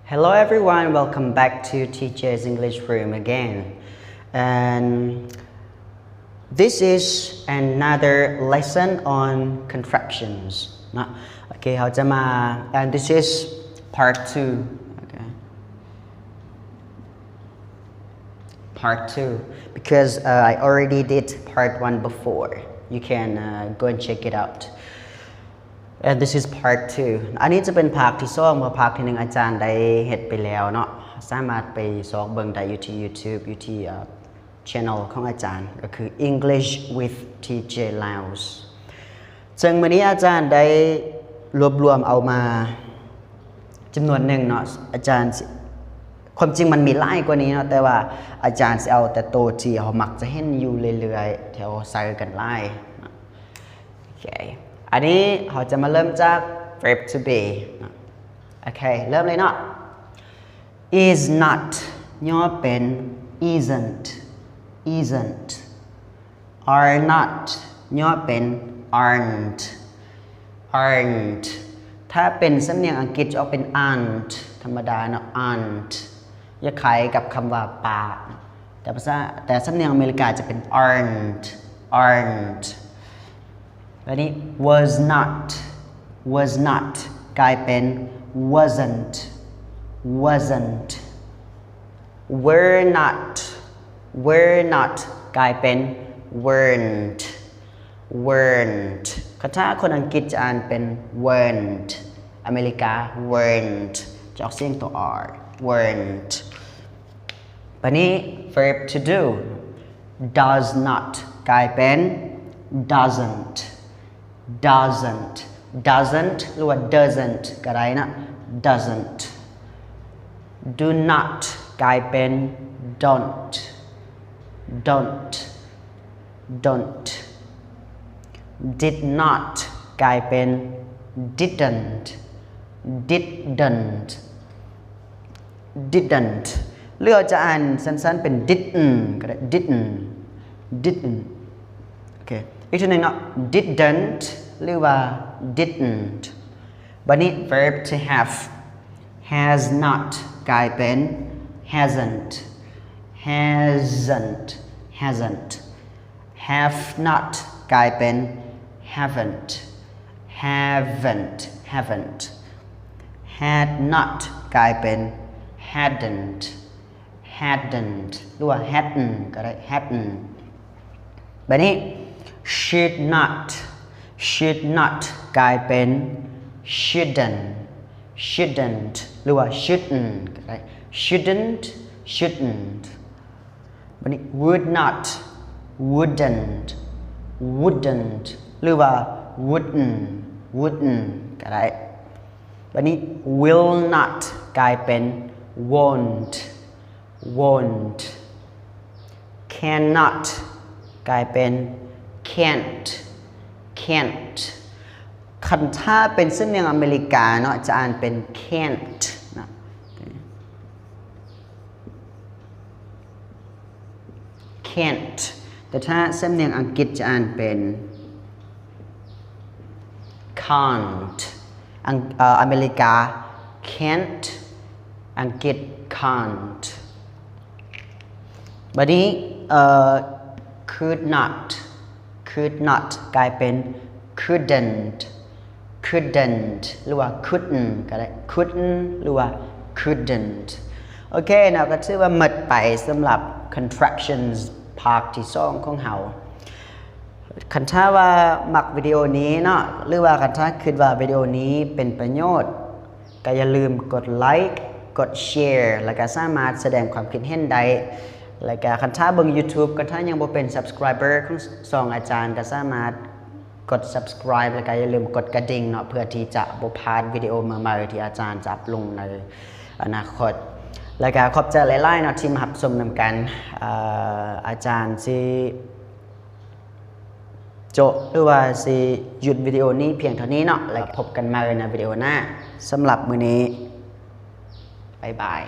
Hello everyone, welcome back to Teacher's English Room again. And this is another lesson on contractions ເນາະ. ໂອເຄ ເຮົາຈະມາ and this is part two. Okay. Part two, because, uh, I already did part one before. You can, uh, go and check it out. And this is part two. ອັນນີ້ຈະເປັນພາກທີສອງ ເພາະພາກທີໜຶ່ງອາຈານໄດ້ເຮັດໄປແລ້ວເນາະ. ສາມາດໄປຊອກເບິ່ງໄດ້ຢູ່ທີ່ YouTube ຢູ່ທີ່ uh, channel ຂອງອາຈານ ກໍຄື English with Teacher Laos. ເຊິ່ງມື້ນີ້ອາຈານໄດ້ລວບລວມເອົາມາຈຳນວນໜຶ່ງເນາະ. ອາຈານຊິ ຄວາມຈິງມັນມີຫຼາຍກວ່ານີ້ເນາະ, ແຕ່ວ່າອາຈານຊິເອົາແຕ່ໂຕທີ່ເຮົາມັກຈະເຫັນຢູ່ເລື້ອຍໆ ທີ່ເຮົາໃຊ້ກັນຫຼາຍເນາະ. ໂອເຄ ອັນນີ້ເຮົາຈະມາເລີ່ມຈາກ verb to be ເນາະ. ໂອເຄ ເລີ່ມເລີຍເນາະ. Is not ຫຍໍ້ເປັນ isn't, isn't. Are not ຫຍໍ້ເປັນ aren't, aren't. ຖ້າເປັນສຳນຽງອັງກິດຈະອອກເປັນ aren't ທຳມະດາເນາະ aren't. ຄ້າຍໆກັບຄຳວ່າປາ ແຕ່ພາສາ ແຕ່ສຳນຽງອາເມລິກາຈະເປັນ aren't, aren't. ແລ້ວນີ້ was not, was not ກາຍເປັນ wasn't, wasn't. Were not, were not ກາຍເປັນ weren't, weren't. ຄັນຖ້າຄົນອັງກິດຈະອ່ານເປັນ weren't, ອາເມລິກາ weren't ຈະອອກສຽງຕົວ r, weren't. ບາດນີ້ verb to do, does not ກາຍເປັນ doesn't, doesn't, doesn't ຫຼືວ່າ doesn't ກໍໄດ້ນະ doesn't. Do not ກາຍເປັນ don't, don't, don't. Did not ກາຍເປັນ didn't, didn't, didn't. ຫຼືເຮົາຈະອ່ານສັ້ນໆເປັນ didn't ກໍໄດ້ didn't, didn't. ໂອເຄ ອີກເທື່ອໜຶ່ງເນາະ didn't ຫຼືວ່າ didn't. ບາດນີ້ verb to have, has not ກາຍເປັນ hasn't, hasn't, hasn't. Have not ກາຍເປັນ haven't, haven't, haven't. Had not ກາຍເປັນ hadn't, hadn't ຫຼືວ່າ hadn't ກໍໄດ້ hadn't. ບາດນີ້ should not, should not ກາຍເປັນ shouldn't, shouldn't ຫຼືວ່າ shouldn't ກໍໄດ້ shouldn't, shouldn't. ບາດນີ້ would not, wouldn't, wouldn't ຫຼືວ່າ wouldn't, wouldn't ກໍໄດ້. ບາດນີ້ will not ກາຍເປັນ won't, won't. Cannot ກາຍເປັນ can't, can't. ຄັນຖ້າເປັນສຳນຽງອາເມລິກາເນາະ ຈະອ່ານເປັນ can't ນະ. Can't ແຕ່ຖ້າສຳນຽງອັງກິດຈະອ່ານເປັນ can't ອັງ ເອີ ອາເມລິກາ can't ອັງກິດ can't. ບາດນີ້ ເອີ could not, could not ກາຍເປັນ couldn't, couldn't ຫຼືວ່າ couldn't ກໍໄດ້ couldn't ຫຼືວ່າ couldn't. ໂອເຄເນາະ ກໍຖືວ່າໝົດໄປສຳລັບ contractions ພາກທີສອງຂອງເຮົາ. ຄັນຖ້າວ່າມັກວິດີໂອນີ້ເນາະ ຫຼືວ່າຄັນຖ້າຄິດວ່າວິດີໂອນີ້ເປັນປະໂຫຍດ ກໍຢ່າລືມກົດໄລຄ໌ ກົດແຊ ແລ້ວກໍສາມາດສະແດງຄວາມຄິດເຫັນໄດ້. ແລ້ວກໍຄັນຖ້າເບິ່ງ YouTube ຄັນຖ້າຍັງບໍ່ເປັນ subscriber ຂອງຊ່ອງອາຈານ ກໍສາມາດກົດ subscribe ແລ້ວກໍຢ່າລືມກົດກະດິ່ງເນາະ ເພື່ອທີ່ຈະບໍ່ພາດວິດີໂອໃໝ່ໆທີ່ອາຈານຈະອັບລົງໃນອະນາຄົດ. ແລ້ວກໍຂອບໃຈຫຼາຍໆເນາະທີ່ມາຮັບຊົມນຳກັນ. ອາ ອາຈານຊິ ໂຈະ ຫຼືວ່າຊິຢຸດວິດີໂອນີ້ພຽງເທົ່ານີ້ເນາະ ແລ້ວພົບກັນໃໝ່ໃນວິດີໂອໜ້າ. ສຳລັບມື້ນີ້ ບາຍບາຍ.